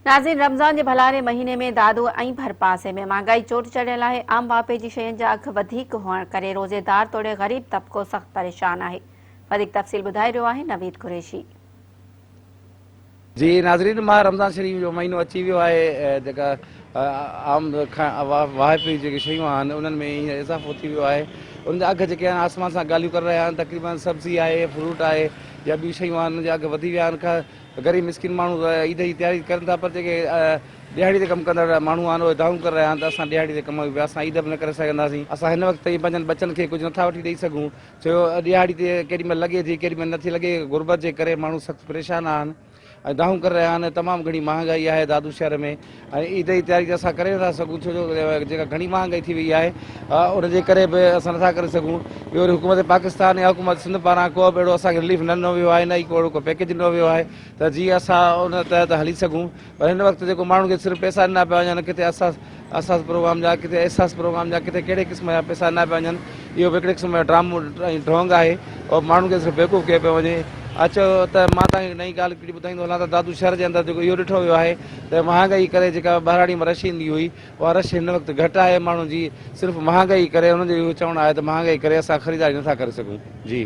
ناظرين رمضان جي ڀلاري مهيني ۾ دادو ۽ ڀرپاسي ۾ مهانگائي چوٽ چڙهيل آهي، عام واهپي جي شين جا اگهه وڌيڪ هئڻ ڪري روزيدار توڙي غريب طبقو سخت پريشان آهي. وڌيڪ تفصيل ٻڌائي رهيو آهي نويد قريشي. جي ناظرين ماه رمضان شريف جو مهينو اچي ويو آهي جيڪا عام واهپي جون جيڪي شيون آهن انهن ۾ هينئر اضافو ٿي ويو آهي انهن جا اگهه جيڪي آهن آسمان سان ڳالهيون ڪري رهيا آهن تقريبن سبزي آهي فروٽ آهي يا ٻيون شيون آهن انهن جا اگهه وڌي ويا آهن غريب مسڪين ماڻهو ته عيد جي تياري ڪرن ٿا پر جيڪي ڏهاڙي تي ڪم ڪندڙ ماڻهو آهن اهي دانهون ڪري رهيا آهن ته اسان ڏهاڙي تي ڪمايون پيا اسان عيد به نه ڪري سگهنداسين اسان هن وقت تائين پنهنجن ٻچن کي ڪجهه نٿا وٺي ڏئي سگهون ڇو ڏهاڙي تي ڪيڏي مهل لڳي ٿي ڪيڏي مهل نٿي لڳي غربت جي ڪري ماڻهو سخت پريشان آهن ۽ دانهون ڪري رهيا آهن تمام گهڻي مهانگائي آهي دادو شهر ۾ ۽ عيد جي تياري ته اسان ڪري نٿا سگهون ڇو جو جيڪا گهڻي مهانگائي ٿي وئي آهي ان جي ڪري به اسان نٿا ڪري سگهون ٻيو وري حڪومت پاڪستان يا حڪومت سنڌ پاران ڪو به اهڙو اسان کي رليف نه ڏنو ويو آهي نه ئي ڪو اهڙو ڪو پيڪيج ڏنو ويو آهي ته جيئن اسان ان تحت هلي سگهون پر هن وقت جيڪو ماڻهن کي صرف پئسا ڏنا پيا وڃن ڪٿي اساس اساس پروگرام جا ڪٿي احساس پروگرام جا ڪٿي ڪهڙي قسم جا پئسا ڏنا پيا وڃن اهو به هڪڙي قسم جو ڊرامو ۽ ڍونگ آهي اهو ماڻهن کي صرف بيوقوف ڪيو پيو وڃي اچو ته مان توهان کي نئين ڳالهه هڪڙي ٻڌائيندو هلان ته دادو شهر جي اندر جيڪو اهو ڏٺو ويو آهي ته مهانگائي ڪري جيڪا ٻهراڙي ۾ رش ايندي هئي اها رش هن وقت گهٽ آهي ماڻهن جي صرف مهانگائي ڪري انهن جو اهو چوڻ آهي ته مهانگائي ڪري اسان خريداري نٿا ڪري سگهون جي.